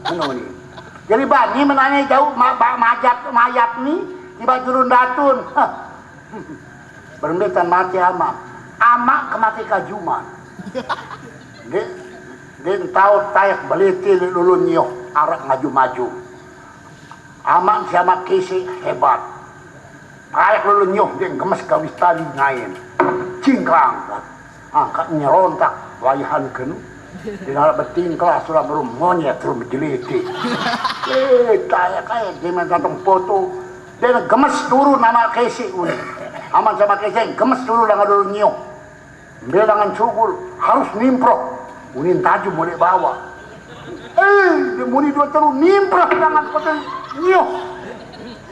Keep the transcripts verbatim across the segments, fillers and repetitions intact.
Ngono ni. Jadi bani menane jauh ma-, ba-, majat mayat ni tiba jurun datun. Berembe tan mate amak. Amak ke mate kajuman. Dek, dek entau tayak belete lek lulun nyoh arak ngaju-maju. Amak si amak kesek hebat. Tayak lulun nyoh dek gemes gawis tali ngaen. Cingkrang. Angkat nyerontak wayahan kenu. Di dalam betingkah sudah baru monyet turun menjeliti. Eh, tayak kayak dia main kantong foto. Dia gemes turun amak kesek uni. Amak sama kesek gemes turun dengan lulun nyoh. Mbe dangan sugul harus nimproh. Unin taju mode bawa. Eh, dia muni dua telu nimproh dangan kote nyoh.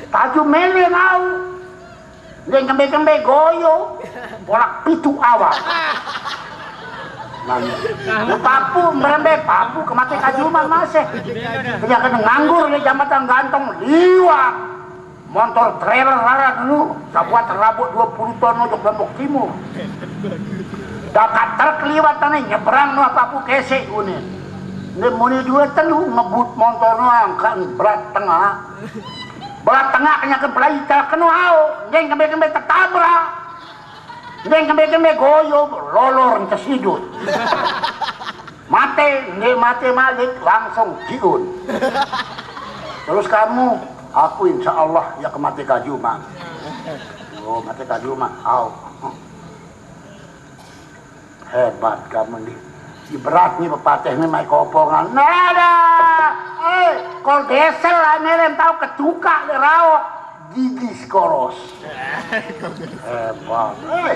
Taju mele nau. Dia kembe-kembe goyo. Bolak pitu awak. Nah, papu merembe papu ke mate kajuman masih. Dia kena nganggur di jambatan gantong liwat. Montor trailer rara dulu, sabuat rabut dua puluh ton ojok Lombok Timur. Dapat truk liwat tane nyebrang no apa-apa kesek gune. Ne muni dua telu ngebut montor no angkat berat tengah. Berat tengah kenyakan pelai tak kena hau, geng kembe-kembe tertabrak. Geng kembe-kembe goyo lolor ente sidut. Mate, nggih mate malik langsung kiun. Terus kamu, aku insya Allah ya ke mate kajuman. Oh, mate kajuman. Au. Hebat kamu nih. Si berat nih pepateh nih mai kopongan. Nada. Eh, kol desel lah melem tau ketuka le raok. Gigi sekoros. Hebat. Eh,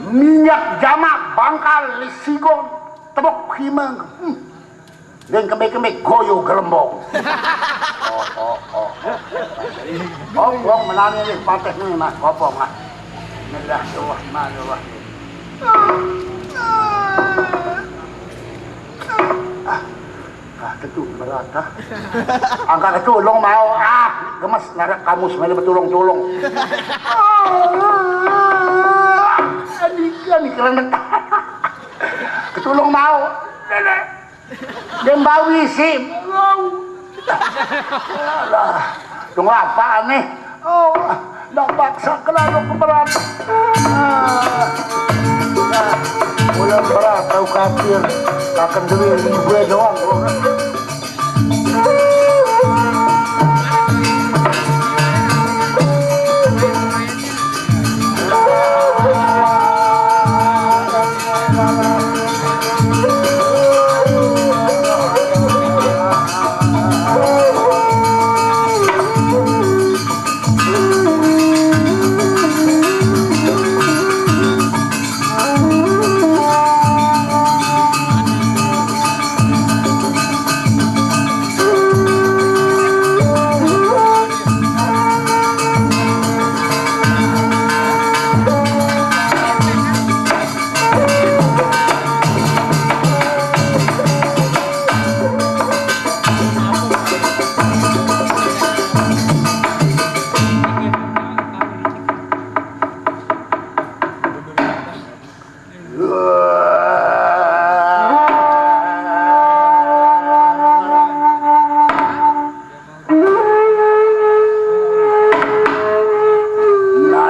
minyak jamak bangkal lisigon. Tebok himeng. Hmm. Deng kembe-kembe goyo gelembong. Oh, oh, oh. Oh, wong menane nih pateh nih Mas Kopong ah. Bismillahirrahmanirrahim. Ah, ah, ketu berat ah. Angkat ketu long mau ah, gemes narik kamus mele betulong-tulong. Ani ani kerendet. Ketulong mau. Nenek. Dembawi si. Alah, dong apa nih? Oh, dak paksa kelalu keberat. Ah. Nah, bulan berat tau kafir. Akan duit gue doang.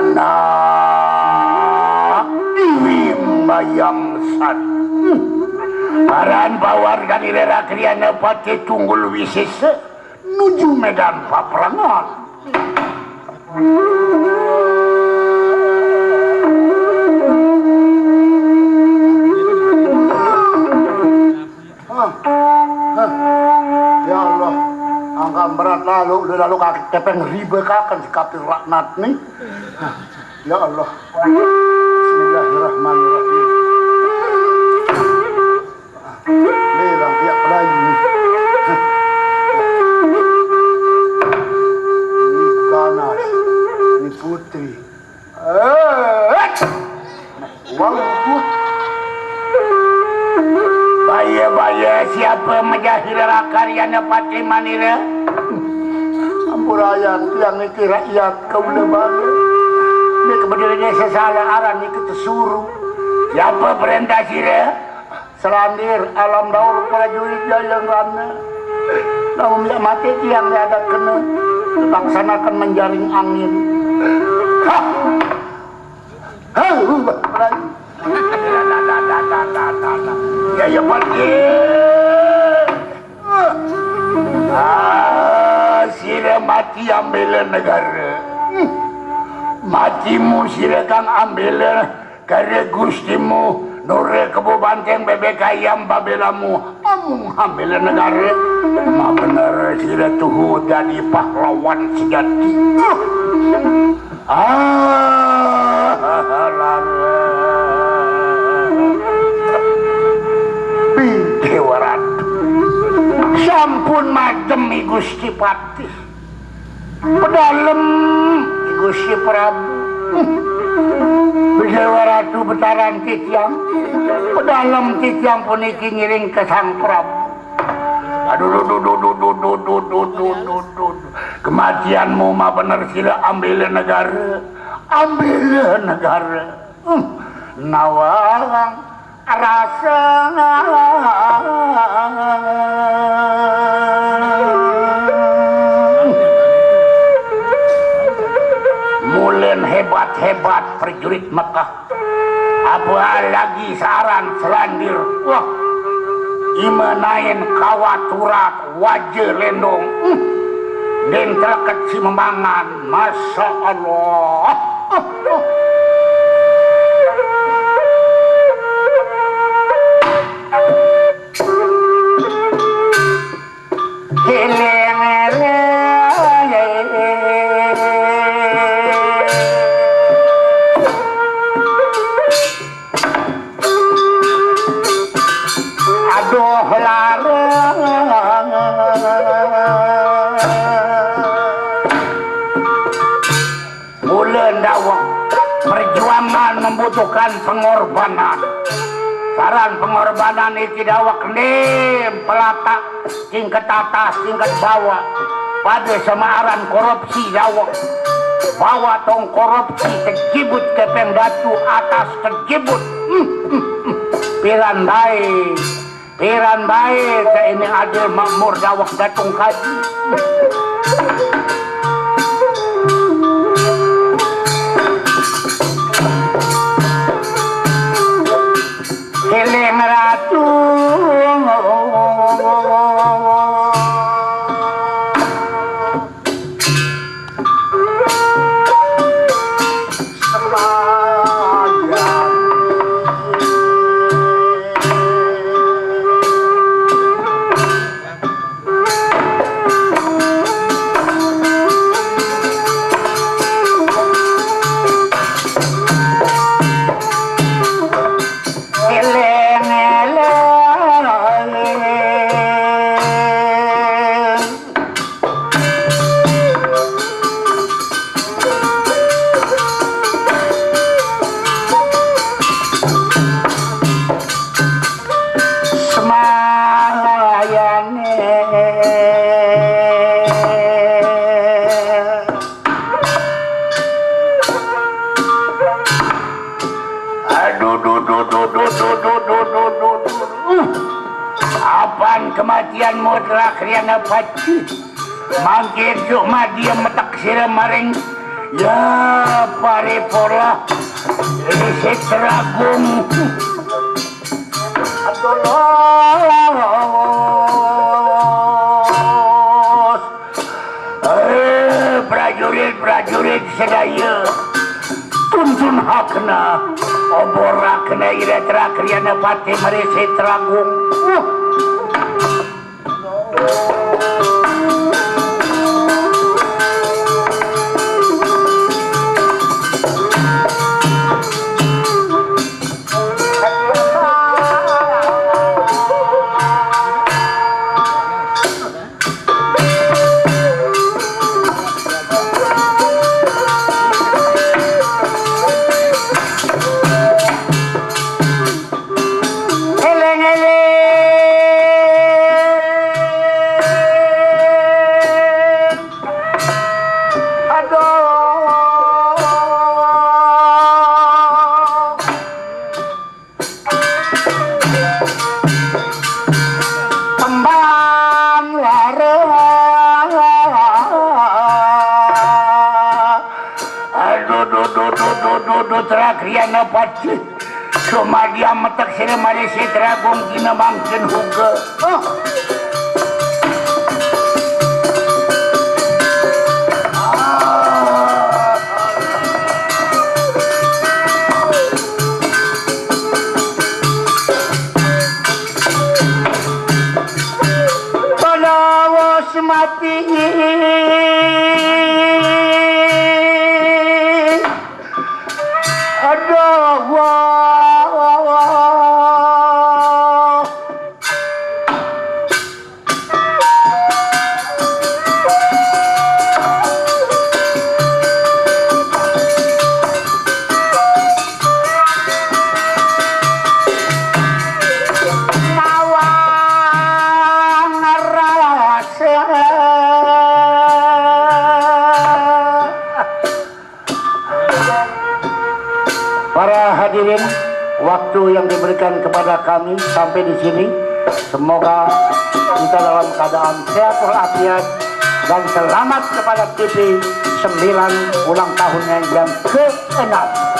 Nana iwi mbayang san. Aran bawar kani rera kriana pati tunggul wisisa nuju medan paperangan. Hah? Hah? Ya Allah, angka berat lalu, udah lalu kaki tepeng ribe kakan si kapir laknat nih. Hah. Ya Allah. Bismillahirrahmanirrahim. Lelang pihak pelayu nih. Hah. Ini ganas, ini putri. Eh, uang buah. Baya-baya siapa menjahil rakaryana Patih Manira? Ampurayang tiang niki rakyat kaula bala. Nek kebetulan sesala aran niki tersuru. Siapa perintah sira? Selandir alam daur prajurit Jayang Rana. Lamun ya mati tiang ya ada kena laksanakan menjaring angin. Hah. Hah. Ya, ya, mati. Ah, sira mati ambela negara. Matimu sira kang ambela negara gustimu, nure kebo banteng bebek ayam babelamu, amung ambela negara. Mak bener sira tuhu dadi pahlawan sejati. Ah, lara. Bidewara. Sampun madem I Gusti Patih. Pedalem I Gusti Prabu. Bidewara Ratu Betaran titiang. Pedalem titiang puniki ngiring ke Sang Prabu. Aduh, duh, duh, duh, duh, duh, duh, duh, duh, duh, duh, duh. Kematianmu mah bener sira ambila negara. Ambila negara. Hmm. Nawang rasa. Mulen hebat-hebat prajurit Mekah. Apalagi searan Selandir. Wah. Imenain kawat turak waja lendong. Hmm. Den teleket si memangan. Masya Allah. Aduh, lara. Mula ndaweg, perjuangan membutuhkan pengorbanan. Saran pengorbanan iki daweg ndim pelatak tingkat atas, tingkat bawah. Pada sama aran korupsi daweg. Bawah tong korupsi, kejibut kepeng datu, atas kejibut. Hmm, hmm, hmm. Piran bae. Piran bae, saening adil makmur daweg datung kaji. Eling Ratu. Eling-eling. Semayane. Aduh, duh, duh, duh, duh, duh, duh, duh, duh, duh, duh. Apan kematianmu telah kriana pati. Mangkin juk madi metek sira maring. Ya, paripolah. Isi teragung. Aduh, los. Eh, prajurit-prajurit sedaya, tuntunhakna, oborakna ira trakriana pati marisi tragung. Uh. Eling-eling. Sitra Griana Pati. Sumadia metek sira mari sitra gong dina mangkin huga. Oh. Panawa semati. Aduh, wah, wah, wah. Nawang rasa. Para hadirin, waktu yang diberikan kepada kami sampai di sini. Semoga kita dalam keadaan sehat walafiat dan selamat kepada T V sembilan ulang tahunnya yang keenam.